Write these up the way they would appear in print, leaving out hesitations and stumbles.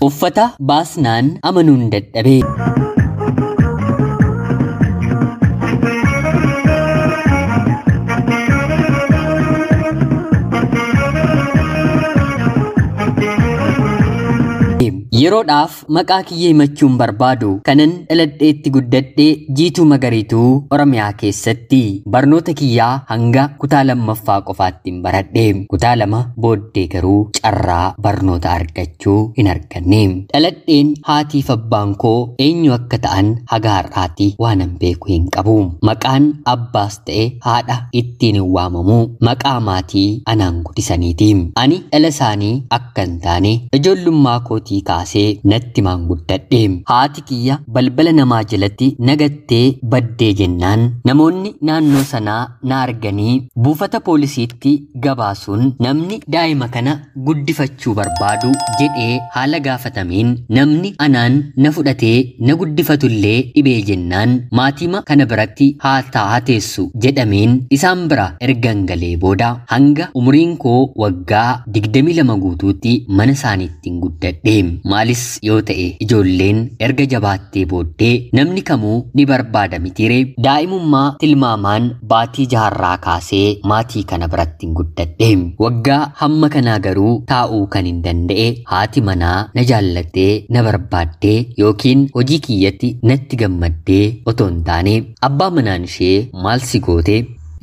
Uffata baasnaan amanuun dadhabe. Yeroodhaaf maqaa kiyya himachuun barbaadu kanan dhaladheetti guddadhee Jiituu Magariituu Oromiyaa keessatti barnoota kiyyaa hanga kutaa lammaffaa qofaattiin baradhe. Kutaa 2 booddee garuu carraa barnoota argachuu hin arganne. Dhaladheen haatiif abbaan koo eenyu akka ta'an haga har'aatti waanan beeku hin qabu. Maqaan abbaas ta'e haadha ittiin hin waamamu, maqaa maatii anaan guddisaniiti. Ani dhala isaanii akka hin taane ijoollummaa kootii kaasee natti maanguddadhe. Haati kiyya balbala namaa jalatti nagattee baddee jennaan namoonni naannoo sanaa na arganii buufata poolisiitti gabaasuun namni daa'ima kana guddifachuu barbaadu jedhee haala gaafatameen namni anaan na fudhatee na guddifatullee dhibee jennaan maatiima kana biratti haa ta'a teessu jedhameen isaan bira ergan galee booda hanga umuriin koo waggaa 22 guutuutti mana isaaniittiin guddadhe. Maalis yoo ta'e ijoolleen erga jabaattee booddee namni kamuu ni barbaada mitiire. Daa'imummaa tilmaamaan baatii jaharraa kaasee maatii kana biratti guddadhe. Waggaa hamma kanaa garuu taa'uu kan hin danda'e haati manaa na jaallattee na barbaaddee yookiin hojii kiyyatti natti gammaddee otoo hin taane abbaa manaan ishee maal si goote,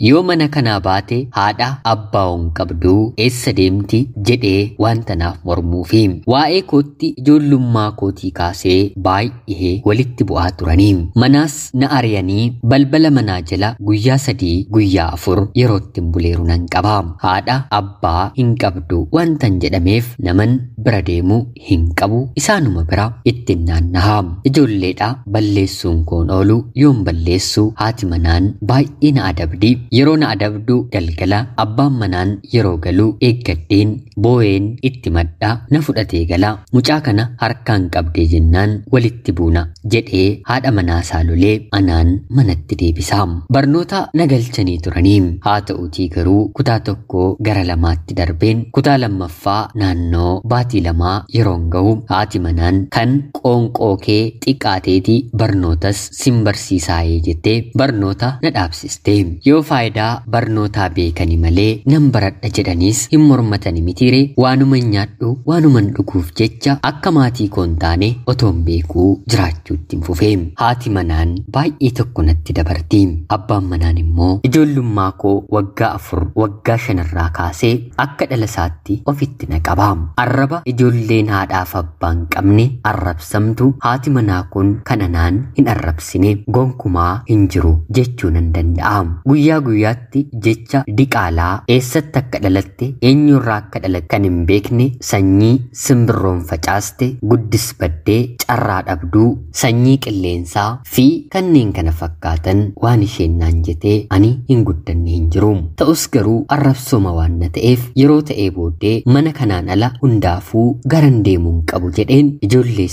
yoo mana kanaa baate haadha abbaa hin qabdu, eessa deemti jedhee wanta naaf mormuufi waa'ee kootti ijoollummaa kootii kaasee baay'ee walitti bu'aa turanii. Manaas na ari'anii balbala manaa jala guyyaa 3 guyyaa 4 yerootti buleeru nan qaba. Haadha abbaa hin qabdu wantan jedhameef naman bira deemu hin qabu, isaanuma bira ittiin naannaha. Ijoolleedha balleessuun koon oolu, yoon balleessu haati manaan baay'ee na adabdi. Yeroo na adabdu galgala abbaan manaan yeroo galu eeggadheen boo'een itti madda na fudhatee gala. Mucaa kana harkaan qabdee jennaan walitti buuna jedhee haadha manaa isaa lolee anaan manatti deebisa. Barnoota na galchanii turanii. Haa ta'uutii garuu kutaa 1 gara 2tti darbeen kutaa 2ffaa naannoo baatii 2 yeroon gahu haati manaan kan qoonqoo kee xiqqaateeti barnootas sin barsiisaayee jettee barnoota na dhaabsiste. Yoo faayidaa barnootaa beekani malee nan baradha jedhaniis hin mormatani mitiire. Waanuman nyaadhu waanuman dhuguuf jecha akka maatii koo hin taane otoon beekuu jiraachuutti hin fufe. Haati manaan baay'ee tokko natti dabarti. Abbaan manaan immoo ijoollummaa koo waggaa 4 waggaa 5 irraa kaasee akka dhala isaatti ofitti na qaba. Arraba ijoolleen haadhaaf abbaa hin qabne arrabsamtu haati manaa kun kan anaan hin arrabsine gonkumaa hin jiru jechuu nan danda'a. Guyyaa guyyaatti jecha diqaalaa eessatti akka dhalatte eenyurraa akka dhalatte kan hin beekne sanyii simbirroon facaaste guddis baddee carraa dhabduu sanyii qilleensaa fi kanneen kana fakkaatan waan isheen naan jetee ani hin guddanne hin jiru. Ta'us garuu arrabsooma waan na ta'eef yeroo ta'ee booddee mana kanaan ala hundaafuu garan deemuu hin qabu jedheen ijoollee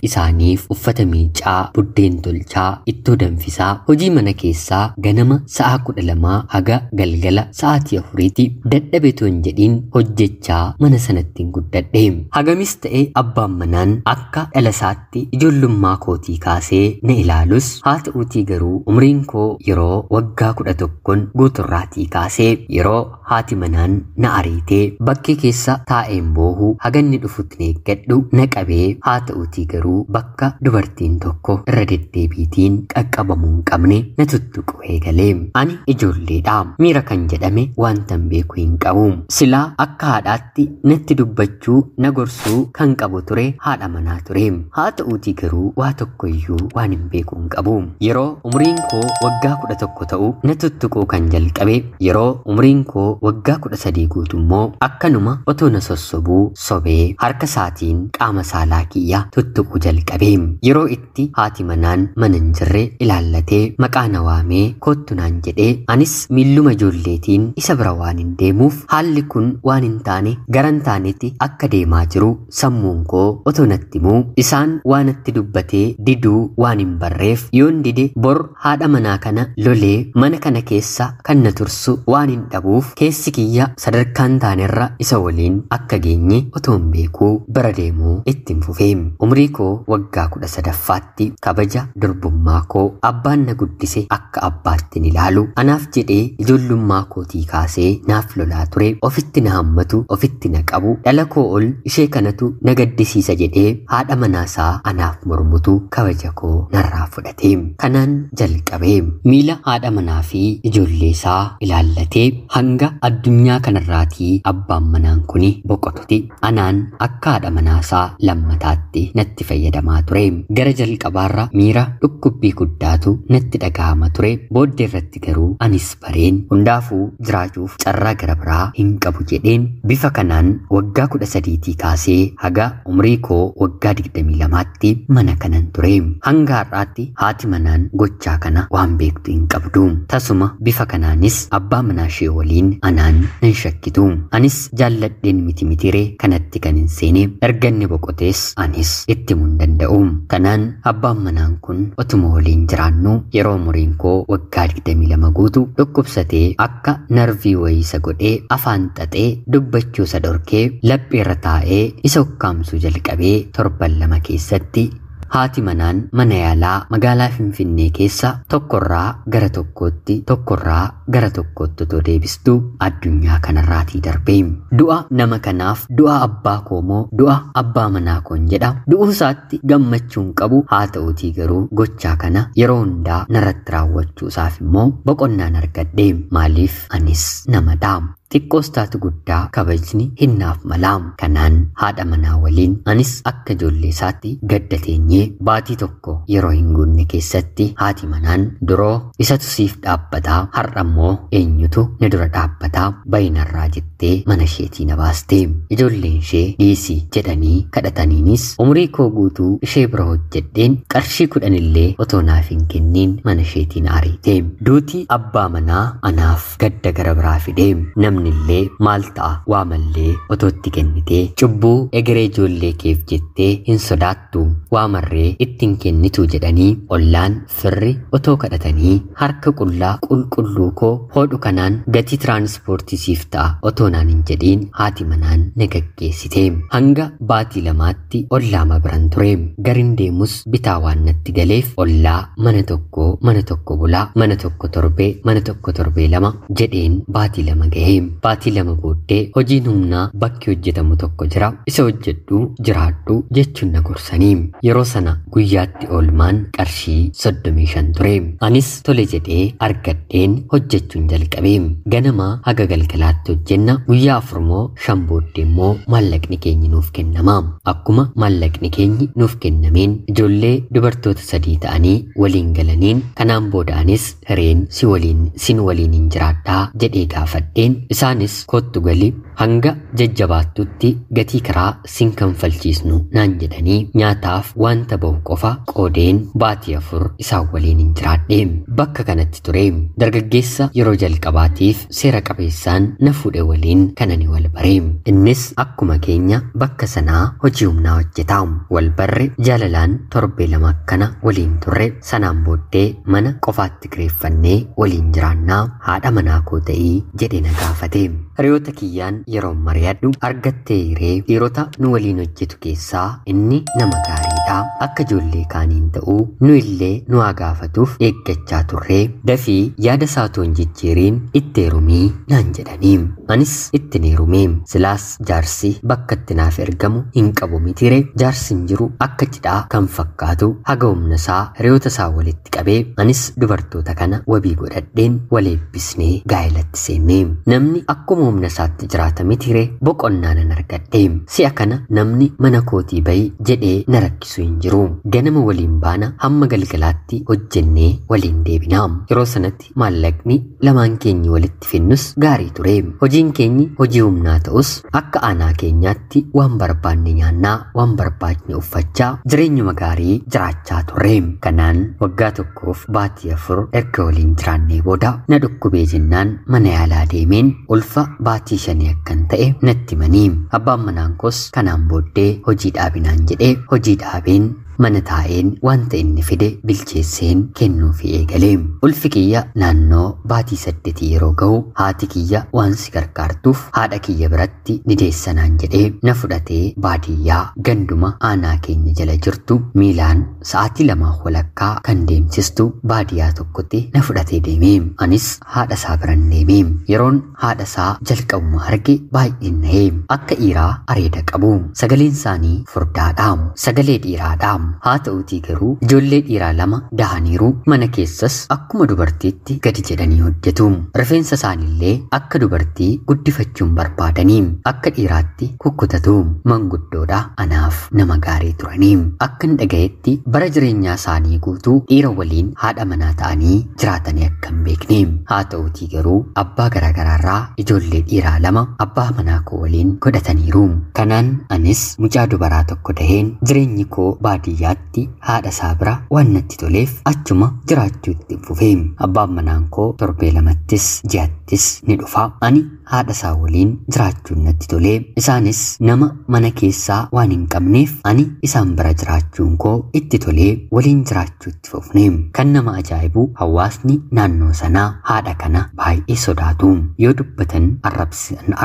isaaniif uffata miicaa, buddeen tolchaa, ittoo danfisaa, hojii mana keessaa ganama sa'a 12 haga galgala sa'aatii 4tti dadhabeetoo hin jedhiin hojjechaa mana sanatti hin guddadhe. Hagamis ta'e abbaan manaan akka dhala isaatti ijoollummaa kootii kaasee na ilaalus haa ta'uutii garuu umriin koo yeroo waggaa 11 guuturraatii kaasee yeroo haati manaan na ariitee bakkee keessa taa'een boohu haganni dhufutti na eeggadhu na qabee haa ta'uutii garuu bakka dubartiin tokko irra deddeebiitiin qaqqabamuu hin qabne na tuttuqu eegalee. Ani ijoolleedha. Miira kan jedhame wantan beeku hin qabu. Silaa akka haadhaatti natti dubbachuu na gorsuu kan qabu ture haadha manaa ture. Haa ta'uutii garuu waa tokkoyyuu waan hin beeku hin qabu. Yeroo umriin koo waggaa 11 ta'u na tuttuquu kan jalqabe, yeroo umriin koo waggaa 13 guutu immoo akkanuma otoo na sossobuu sobee harka isaatiin qaama saalaa kiyya tuttuquu jalqabe. Yeroo itti haati manaan mana hin jirre ilaallatee maqaa na waamee kottu naan jedhee Anis miilluma ijoolleetiin isa bira waan hin deemuuf haalli kun waan hin taane gara hin taanetti akka deemaa jiru sammuun koo otoo natti himuu, isaan waan natti dubbatee diduu waan hin barreef yoon dide bor haadha manaa kana lolee mana kana keessa kan na tursu waan hin dhabuuf keessi kiyya sadarkaan taanerra isa waliin akka geenye otoo hin beekuu bira deemuu ittiin fufee. Umrii koo waggaa 13ffaatti kabaja durbummaa koo abbaan na guddise akka abbaatti ni ilaalu. Anaaf jedhee ijoollummaa kootii kaasee naaf lolaa ture. Ofitti na hammatu, ofitti na qabu, dhala koo ol ishee kanatu na gaddisiisa jedhee haadha manaasaa anaaf mormutu kabaja koo narraa fudhate. Kanaan jalqabee miila haadha manaa fi ijoollee isaa ilaallatee hanga addunyaa kanarraatii abbaan manaan kuni boqotuti anaan akka haadha manaasaa lammataatti natti fayyadamaa ture. Gara jalqabaarra miira dhukkubbii guddaatu natti dhagahama ture. Booddee irratti garuu anis bareen hundaafuu jiraachuuf carraa gara biraa hin qabu jedheen bifa kanaan waggaa 13 kaasee haga umrii koo waggaa 22tti mana kanan ture. Hanga har'aatti haati manaan gochaa kana waan beektu hin qabdu. Tasuma bifa kanaanis abbaa manaa ishee waliin anaan nan shakkitu. Anis jaalladheen miti mitiree kanatti kan hin seene. Erga inni boqotees anis itti himuu hin danda'u. Kanaan abbaan manaan kun otuma waliin jiraannu yeroo umriin koo waggaa 22 guutu dhukkubsatee akka narvii wayii isa godhee afaan xaxee dubbachuu isa dhorkee lapheerra taa'ee isa ukkaamsuu jalqabee torban 2 keessatti haati manaan mana yaalaa magaalaa Finfinnee keessa tokkorraa gara tokkootti tokkorraa gara tokkootti otoo deebistu addunyaa kanarraatii darbee. Du'a nama kanaaf du'a abbaa koo moo du'a abbaa manaa koon jedha. Du'uu isaatti gammachuun qabu, haa ta'uutii garuu gochaa kana yeroo hundaa narratti raawwachuu isaaf immoo boqonnaan argadhe. Maaliif anis namadha. Xiqqoos taatu guddaa kabajni hinnaaf malaa. Kanaan haadha manaa waliin anis akka ijoollee isaatti gadda teenyee baatii tokko yeroo hin guunne keessatti haati manaan duroo isatu siif dhaabbataa, har'a immoo eenyutu na dura dhaabbataa bayinarraa jettee mana isheetii na baaste. Ijoolleen ishee dhiisii jedhanii kadhataniinis umurii koo guutuu ishee bira hojjedheen qarshii 10 illee otoo naaf hin kenniin mana isheetii na ariite. Duuti abbaa manaa anaaf gadda gara biraa fide. Namni illee maal ta'a waamallee otootti kennitee cubbuu egeree ijoollee keef jettee hin sodaattu, waamarree ittiin kennitu jedhanii ollaan firri otoo kadhatanii harka qullaa qulqulluu koo hodhu kanaan gatii tiraanspoortii siif ta'a otoo naan hin jedhiin haati manaan na gaggeessite. Hanga baatii 2tti ollaama biran ture. Garin deemus bitaa waan natti galeef ollaa mana tokko mana tokko bulaa mana tokko torbee mana tokko torbee 2 jedheen baatii 2 gahee. Baatii 2 booddee hojiin humnaa bakki hojjetamu tokko jira, isa hojjedhu jiraadhu jechuun na gorsanii. Yeroo sana guyyaatti oolmaan qarshii 35 ture. Anis tole jedhee argadheen hojjechuun jalqabe. Ganamaa haga galgalaatti hojjenna. Guyyaa 4 moo 5 booddee immoo maallaqni keenyi nuuf kennama. Akkuma maallaqni keenyi nuuf kennameen ijoollee dubartoota 3 ta'anii waliin galaniin kanaan booda anis hireen si waliin sin waliin hin jiraadhaa jedhee gaafadheen isaanis kottu gali hanga jajjabaattutti gatii karaa sin kanfalchiisnu naan jedhanii nyaataaf wanta bahu qofa qoodeen baatii 4 isaan waliin hin jiraadhe. Bakka kanatti ture dargaggeessa yeroo jalqabaatiif seera qabeessaan na fuudhe waliin kanani wal bare. Innis akkuma keenya bakka sanaa hojii humnaa hojjeta. Wal barre jaalalaan torbee 2 akkana waliin turre. Sanaan booddee mana qofaatti kireeffannee waliin jiraannaa haadha manaa koo ta'ii jedhee na gaafate. Hiriyoota kiyyaan yeroo mari'adhu argattee hiree dhiirota nu waliin hojjetu keessaa inni nama gaariidha. Akka ijoollee kaaniin ta'uu nu illee nu haa gaafatuuf eeggachaa turre. Dafii yaada isaa otoo hin jijjiiriin itti heerumii naan jedhanii. Anis itti heerume. Silaas jaarsi bakka itti naaf ergamu hin qabu mitire. Jaarsi hin jiru akka cidhaa kan fakkaatu haga humna isaa hiriyoota isaa walitti qabee anis dubartoota kana wabii godhadheen wal eebbisnee gaa'elatti seenne. Namni akkuma humna isaatti jiraata mitire boqonnaa nan argadhe. Si'a kana namni mana kootii bahi jedhee na rakkisu sodaachisu hin jiru. Ganama waliin baana hamma galgalaatti hojjennee waliin deebina. Yeroo sanatti maallaqni lamaan keenyi walitti finnus gaarii ture. Hojiin keenyi hojii humnaa ta'us akka aanaa keenyaatti waan barbaanne nyaannaa, waan barbaanne uffachaa jireenyuma gaarii jiraachaa turre. Kanaan waggaa 1 fi baatii 4 erga waliin jiraannee booda na dhukkubee jennaan mana yaalaa deemeen ulfa baatii 5 akkan ta'e natti himanii. Abbaan manaan koos kanaan booddee hojii dhaabinaan jedhee hojii dhaabeen mana taa'een wanta inni fide bilcheesseen kennuufi eegale. Ulfi kiyya naannoo baatii 8 yeroo ga'u haati kiyya waan si gargaartuuf haadha kiyya biratti ni deessanaan jedhee na fudhatee baadiyyaa ganduma aanaa keenya jala jirtu miilaan sa'aatii 2.5 kan deemsistu baadiyyaa tokkotti na fudhatee deeme. Anis haadha isaa biran deeme. Yeroon haadha isaa jalqabuma arge baay'een na'e. Akka dhiiraa areeda qabu. Sagaleen isaanii furdaadha. Sagalee dhiiraadha. Haa ta'uutii garuu ijoollee dhiiraa 2 dahaniiru. Mana keessas akkuma dubartiitti gadi jedhanii hojjetu. Rifeensa isaaniillee akka dubartii guddifachuun barbaadanii akka dhiiraatti kukkutatu. Manguddoodha anaaf nama gaarii turanii. Akkan dhagayetti bara jireenyaa isaanii guutuu dhiira waliin haadha manaa ta'anii jiraatanii akka hin beekne. Haa ta'uutii garuu abbaa garaagaraarraa ijoollee dhiiraa 2 abbaa manaa koo waliin godhataniiru. Kanaan anis mucaa dubaraa tokko daheen jireenyi koo baadiyyaatti haadha isaa bira waan natti toleef achuma jiraachuu itti fufe. Abbaan manaan koo torbee 2ttis ji'attis ni dhufa. Ani haadha isaa waliin jiraachuun natti tolee isaanis nama mana keessaa waan hin qabneef ani isaan bira jiraachuun koo itti tolee waliin jiraachuu itti fufne. Kan nama ajaa'ibu hawaasni naannoo sanaa haadha kana baay'ee sodaatu. Yoo dubbatan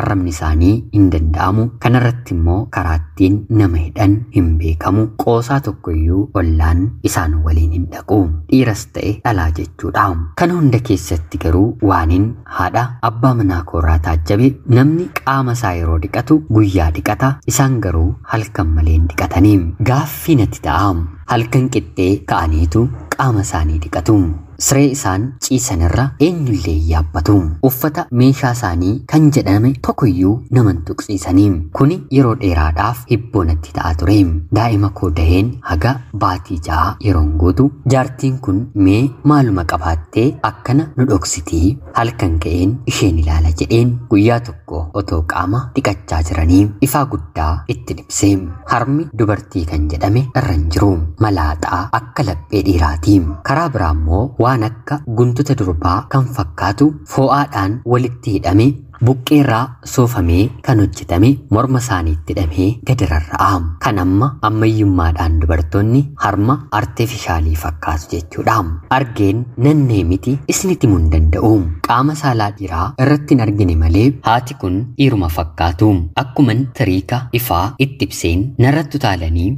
arrabni isaanii hin danda'amu. Kanarratti immoo karaattiin nama hidhan hin beekamu. Qoosaa tokkoyyuu ollaan isaan waliin hin dhaqu. Dhiiras ta'e dhalaa jechuudha. Kana hunda keessatti garuu waanin haadha abbaa manaa koorraa taajjabe namni qaama isaa yeroo dhiqatu guyyaa dhiqata, isaan garuu halkan malee hin dhiqatanii. Gaaffii natti ta'a. Halkan qixxee ka'aniitu qaama isaanii dhiqatu. Siree isaan ciisanirra eenyullee hin yaabbatu. Uffata meeshaa isaanii kan jedhame tokkoyyuu nama hin tuqsiisanii. Kuni yeroo dheeraadhaaf hibboo natti ta'a ture. Daa'ima koo daheen haga baatii 6 yeroon guutu jaartiin kun mee maaluma qabaattee akkana nu dhoksitii halkan ka'een isheen ilaala jedheen guyyaa tokko otoo qaama dhiqachaa jiranii ifaa guddaa itti dhibse. Harmi dubartii kan jedhame irra hin jiru. Malaaxaa akka laphee dhiiraati. Karaa biraa immoo waan akka guntuta durbaa kan fakkaatu fo'aadhaan walitti hidhame buqqeerraa soofamee kan hojjetame morma isaaniitti hidhamee gadi rarra'a. Kan amma ammayyummaadhaan dubartoonni harma arteefishaalii fakkaatu jechuudha. Argeen nannee miti isinitti himuu hin danda'u. Qaama saalaa dhiiraa irratti hin argine malee haati kun dhiiruma fakkaatu. Akkuman tiriika ifaa itti ibseen narratti utaalanii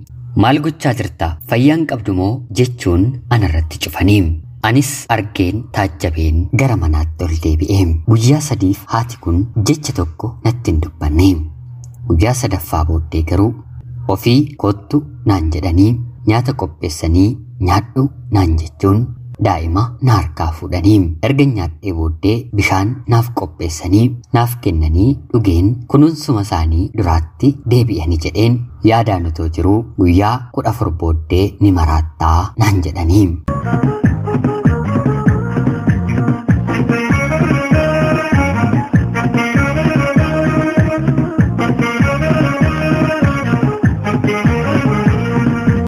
maal gochaa jirta, fayyaan qabdu moo jechuun anarratti cufanii. Anis argeen taajjabeen gara manaatti ol deebi'e. Guyyaa 3f haati kun jecha tokko natti hin dubbanne. Guyyaa sadaffaa booddee garuu ofii kottu naan jedhanii nyaata qopheessanii nyaadhu naan jechuun daa'ima na harkaa fuudhanii erga nyaadhee booddee bishaan naaf qopheessanii naaf kennanii dhugeen kunuunsuma isaanii duraatti deebi'anii jedheen yaadaan otoo jiruu guyyaa 14 booddee ni maraattaa naan jedhanii.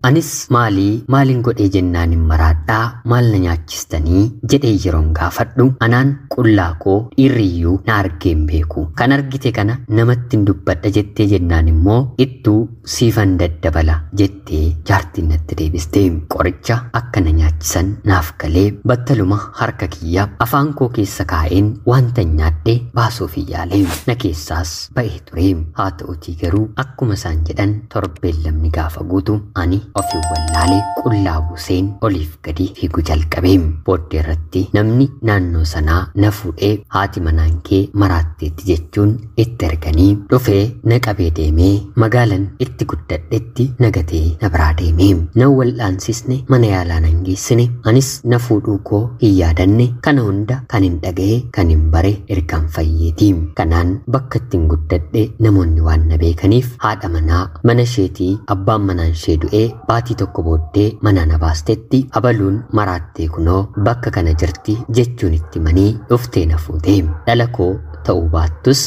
Anis maalii maaliin godhee jennaan hin maraadhaa, maal na nyaachistanii jedhee yeroon gaafadhu anaan qullaa koo dhiirriyyuu na argee hin beeku. Kan argite kana namatti hin dubbadha jettee jennaan immoo ittuu siifan daddabala jettee jaartiin natti deebiste. Qoricha akka na nyaachisan naaf galee battaluma harka kiyya afaan koo keessa kaa'een wanta nyaadhe baasuuf yaale. Na keessaas ba'ee ture. Haa ta'utii garuu akkuma isaan jedhan torbeen lamni gaafa guutu ani ofii wallaalee qullaa buuseen oliif gadi fiiguu jalqabe. Booddee irratti namni naannoo sanaa na fuudhee haati manaan kee maraatteetti jechuun itti erganii dhufee na qabee deemee magaalan itti guddadhetti na gatee na biraa deeme. Na wal'aansisne, mana yaalaa nan geessine, anis na fuudhuu koo hin yaadanne. Kana hunda kan hin dhagaye kan hin bare ergaan fayyeeti. Kanaan bakka ittiin guddadhe namoonni waan na beekaniif haadha manaa mana isheetii abbaan manaan ishee du'ee baatii tokko booddee mana na baastetti abaluun maraattee kunoo bakka kana jirti jechuun itti manii dhuftee na fuute. Dhala koo ta'uu baattus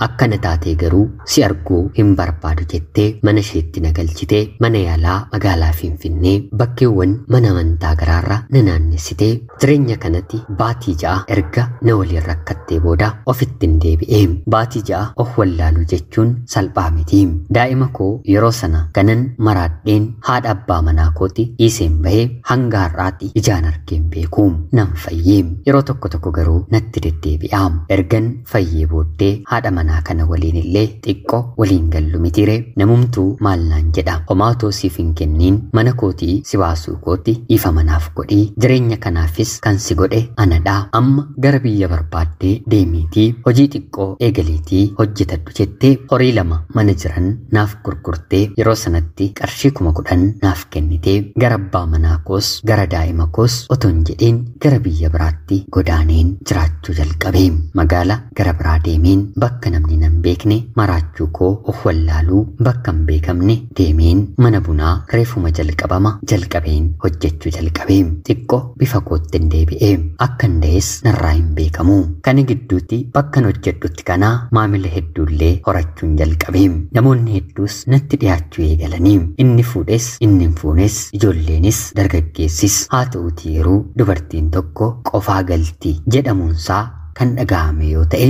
akkana taatee garuu si arguu hin barbaadu jettee mana isheetti na galchitee mana yaalaa magaalaa Finfinnee bakkeewwan mana amantaa garaarra na naannessitee jireenya kanatti baatii 6 erga na waliin rakkattee booda ofittiin deebi'ee. Baatii 6 of wallaaluu jechuun salphaa miti. Daa'ima koo yeroo sana kanan maraadheen haadha abbaa manaa kooti dhiiseen bahee hanga har'aatti ijaan argeen beeku. Nan fayyee. Yeroo tokko tokko garuu natti deddeebi'a. Ergan fayyee booddee haadha manaa kana waliin illee xiqqoo waliin gallu mitiire namumtuu maal naan jedha. Homaatoo siif hin kenniin mana kootii si baasuu kooti ifa manaaf godhii jireenya kanaafis kan si godhe anadha. Amma gara biyya barbaaddee deemiitii hojii xiqqoo eegaliitii hojjetadhu jettee horii 2 mana jiran naaf gurgurtee yeroo sanatti qarshii 10,000 naaf kennitee gara abbaa manaa koos gara daa'ima koos otoo hin jedhiin gara biyya biraatti godaaneen jiraachuu jalqabe. Magaala gara biraa deemeen bakka namni nan beekne maraachuu koo of wallaaluu bakka hin beekamne deemeen mana bunaa reefuma jalqabama jalqabeen hojjechuu jalqabe. Xiqqoo bifa kootti hin deebi'e. Akkan da'es narraa hin beekamu. Kana gidduutti bakkan hojjedhutti kanaa maamila hedduullee horachuun jalqabe. Namoonni hedduus natti dhiyaachuu eegalanii. Inni fuudhes inni hin fuunes ijoolleenis dargaggeessis haa ta'uutii yeroo dubartiin tokko qofaa galti jedhamuunsaa kan dhaga'ame yoo ta'e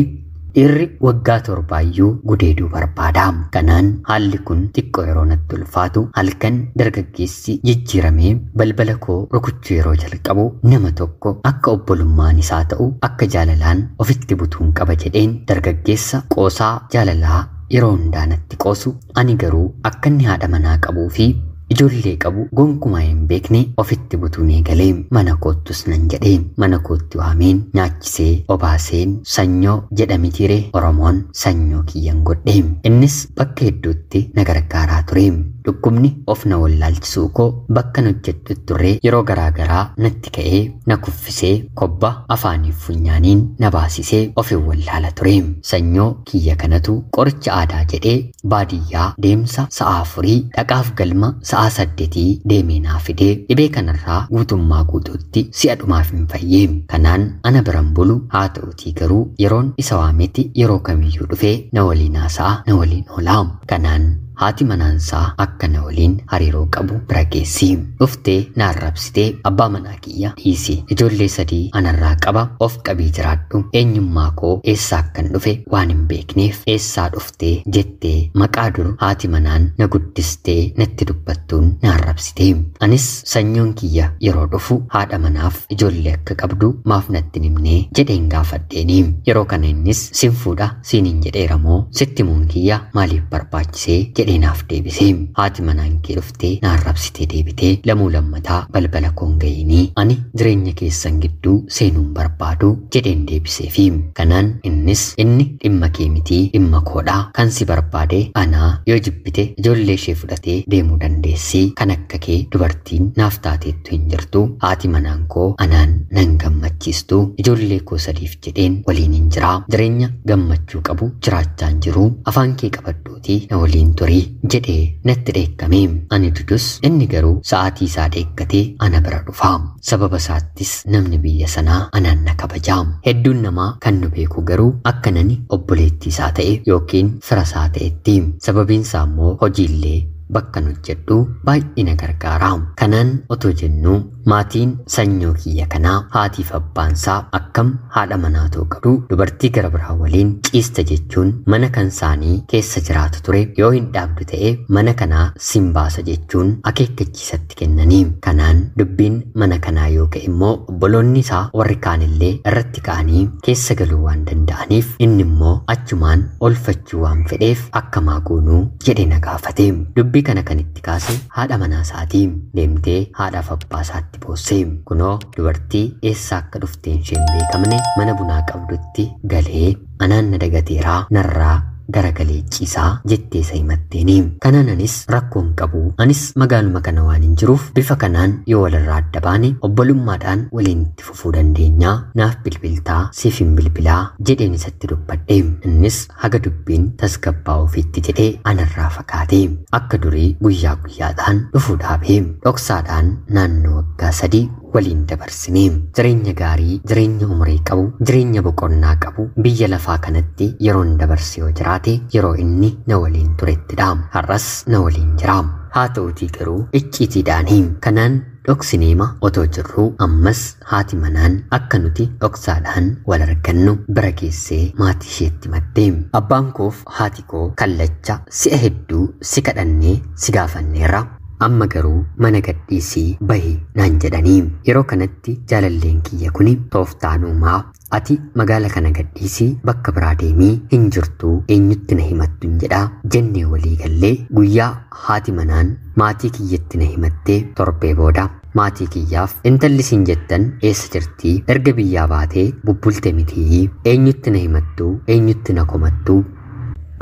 dhiirri waggaa 7 gudeeduu barbaada. Kanaan haalli kun xiqqoo yeroo natti ulfaatu halkan dargaggeessi jijjiiramee balbala koo rukuchuu yeroo jalqabu nama tokko akka obbolummaan isaa ta'u akka jaalalaan ofitti butuun qaba jedheen dargaggeessa qoosaa jaalalaa yeroo hundaa natti qoosu ani garuu akka inni haadha manaa qabuu fi ijoollee qabu gonkumaa hin beekne ofitti butuun eegalee. Mana koottus nan jedhee mana kootti waameen nyaachisee obaaseen sanyoo jedhamitiire Oromoon sanyoo kiyyan godhe. Innis bakka hedduutti na gargaaraa ture. Dhukkubni of na wallaalchisuu koo bakka hojjedhu turre yeroo garaagaraa natti ka'ee na kuffisee kobba afaaniif funyaaniin na baasisee ofin wallaala ture. Sanyoo kiyya kanatu qoricha aadaa jedhee baadiyyaa deemsa sa'a 4 dhaqaaf galma sa'a 8 deemee naa fidee dhibee kanarraa guutummaa guutuutti si'a dhumaaf hin fayyee. Kanaan ana biran bulu haa ta'utii garuu yeroon isa waametti yeroo kamiyyuu dhufee na waliin haasa'a na waliin oolaa. Kanaan haati manaansaa akka na waliin hariiroo qabu bira geessi. Dhuftee na arrabsitee abbaa manaa kiyya dhiisi. Ijoollee 3 anarraa qaba of qabii jiraadhu. Eenyummaa koo eessaa akkan dhufe waan hin beekneef eessaa dhuftee jettee maqaa dur haati manaan na guddistee natti dubbattuun na arrabsitee. Anis sanyoon kiyya yeroo dhufu haadha manaaf ijoollee akka qabdu maaf natti himnee jedheen gaafadheeni. Yeroo kana innis sin fuudha siiniin jedheera moo sitti himuun kiyya maaliif barbaachisee jedheenaaf deebisee. Haati manaan kee dhuftee na arrabsitee deebitee lamuu lammataa balbala koon ga'inii ani jireenya keessan gidduu seenuun barbaadu jedheen deebiseefi. Kanaan innis inni dhimma kee mitii dhimma koodhaa kan si barbaade anaa yoo jibbite ijoollee ishee fudhatee deemuu dandeessi kan akka kee dubartiin naaf taateettu hin jirtu haati manaan koo anaan nan gammachiistu ijoollee koo 3 jedheen waliin hin jiraa jireenya gammachuu qabu jiraachaa hin jiru afaan kee qabadhuutii na waliin turi jedhee natti dheekkame. Ani dudus inni garuu sa'aatii isaa dheekkatee ana bira dhufa. Sababa isaattis namni biyya sanaa anaan na kabaja. Hedduun namaa kan nu beeku garuu akka nani obboleettii isaa ta'e yookiin fira isaa ta'etti. Sababiin isaa immoo hojiillee bakka nu hojjedhu baay'ee na gargaara. Kanaan otoo jennuu maatiin sanyoo kiyya kanaa haatiif abbaansaa akkam haadha manaa ta'uu qabdu dubartii gara biraa waliin ciista jechuun mana kan isaanii keessa jiraatu ture yoo hin dhaabdu ta'e mana kanaa sin baasa jechuun akeekkachiisatti kennanii. Kanaan dubbiin mana kanaa yoo ka'e immoo obboloonni isaa warri kaanillee irratti ka'anii keessa galuu waan danda'aniif inni immoo achumaan olfachuu waan fedheef akkamaa goonuu jedhe na gaafate. Dubbii kana kan itti kaase haadha manaa isaatii. Deemtee haadhaaf abbaa isaatti boossee. Kunoo dubartii eessaa akka dhufteen isheen beekamne mana bunaa qabdutti galee anaan na dagateeraa narraa garagalee ciisaa jettee isa himatteeni. Kanaan anis rakkoon qabu, anis magaaluma kana waan hin jiruuf bifa kanaan yoo walirraa adda baane obbolummaadhaan waliin itti fufuu dandeenyaa, naaf bilbiltaa siif hin bilbilaa jedheen isatti dubbadhe. Innis haga dubbiin tasgabbaa'u ofitti jedhee anarraa fagaate. Akka durii guyyaa guyyaadhaan dhufuu dhaabee dhoksaadhaan naannoo waggaa 3 waliin dabarsine. Jireenya gaarii, jireenya umurii qabu, jireenya boqonnaa qabu biyya lafaa kanatti yeroon dabarse yoo jiraate yeroo inni na waliin turettidha. Har'as na waliin jira. Haa ta'utii garuu icciitiidhaani. Kanaan dhoksineema otoo jirruu ammas haati manaan akka nuti dhoksaadhaan wal argannu bira geessee maatii isheetti himatte. Abbaan koof haati koo kallacha si'a hedduu si kadhannee si gaafanneerra. Amma garuu mana gadhiisii bahi naan jedhanii. Yeroo kanatti jaalalleen kiyya kuni tooftaan uumaa, ati magaala kana gadhiisii bakka biraa deemii hin jirtu, eenyutti na himattu hin jedhaa jennee walii gallee guyyaa haati manaan maatii kiyyatti na himattee torbee booda maatii kiyyaaf intalli siin jettan eessa jirtii, erga biyyaa baatee bubbulte mitii, eenyutti na himattu, eenyutti na komattu,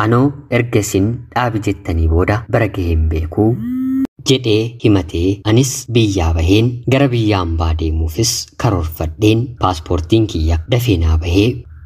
anoo erga isin dhaabi jettanii booda bara gaheen beekuu jedhee himatee anis biyyaa baheen gara biyya hambaa deemuufis karoorfadheen paaspoortiin kiyya dafee naa bahee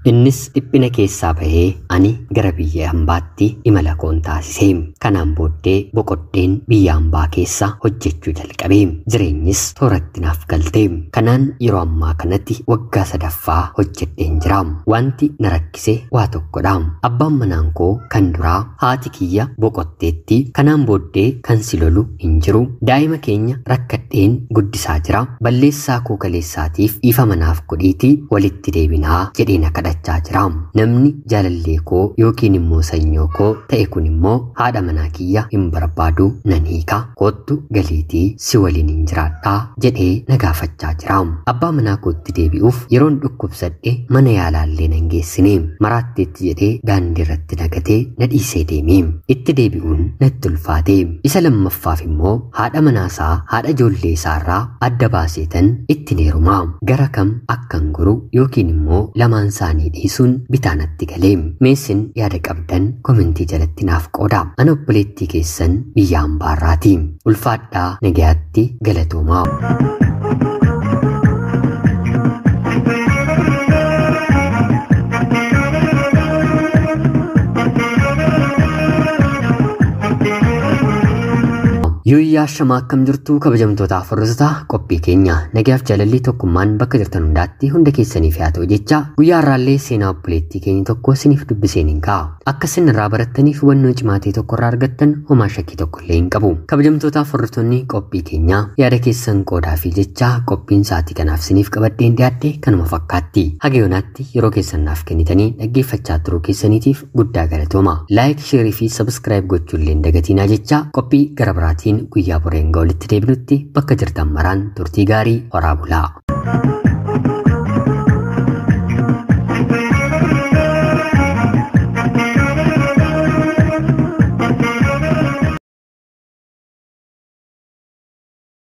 innis dhiphina keessaa bahee ani gara biyya hambaatti imala koon taasise. Kanaan booddee boqodheen biyya hambaa keessa hojjechuu jalqabe. Jireenyis tooratti naaf galte. Kanaan yeroo ammaa kanatti waggaa 3ffaa hojjedheen jira. Wanti na rakkise waa tokkodha. Abbaan manaan koo kan duraa haati kiyya boqotteetti. Kanaan booddee kan si lolu hin jiru. Daa'ima keenya rakkadheen guddisaa jira. Balleessaa koo kaleessaatiif ifa manaaf godhiitii walitti deebinaa jedhee na kadhachaa jira. Namni jaalallee koo yookiin immoo sanyoo koo ta'e kun immoo haadha manaa kiyya hin barbaadu, nan hiika, koottu galiitii si waliin hin jiraadhaa jedhee na gaafachaa jira. Abbaa manaa kootti deebi'uuf yeroon dhukkubsadhe mana yaalaallee nan geessine. Maraatteetti jedhee daandii irratti nagatee na dhiisee deeme. Itti deebi'uun natti ulfaate. Isa lammaffaaf immoo haadha manaasaa haadha ijoollee isaarraa adda baaseetan ittiin heeruma. Gara kam akkan goru yookiin immoo lamaan isaanii dhiisuun bitaa natti galee. Meesin yaada qabdan komentii jalatti naaf qooda. Ana obboleettii keessan biyya hambaarraati. Ulfaadhaa, nagayaatti, galatoomaa. Yuuyyaa shamaa akkam jirtu kabajamtoota hordoftoota qophii keenya nagayaaf jaalalli tokkummaan bakka jirtan hundaatti hunda keessaniif haa ta'u jecha guyyaa har'aallee seenaa obboleettii keenya tokko isiniif dubbiseen hin ka'a. Akka isin irraa barattaniif hubannoo cimaa ta'e tokko irraa argattan homaa shakkii tokko illee hin qabu. Kabajamtoota hordoftoonni qophii keenya yaada keessan qoodaa fi jecha qophiin sa'aatii kanaaf isiniif qabadheen dhiyaadhe kanuma fakkaatti. Haga yoonaatti yeroo keessan naaf kennitanii dhaggeeffachaa turuu keessaniitiif guddaa galatooma. Laayik, sheerii fi sabskiraayib gochuullee hin dagatinaa jecha qophii gara biraatiin guyyaa boreen walitti deebinutti bakka jirtan maraan turtii gaarii horaa bulaa.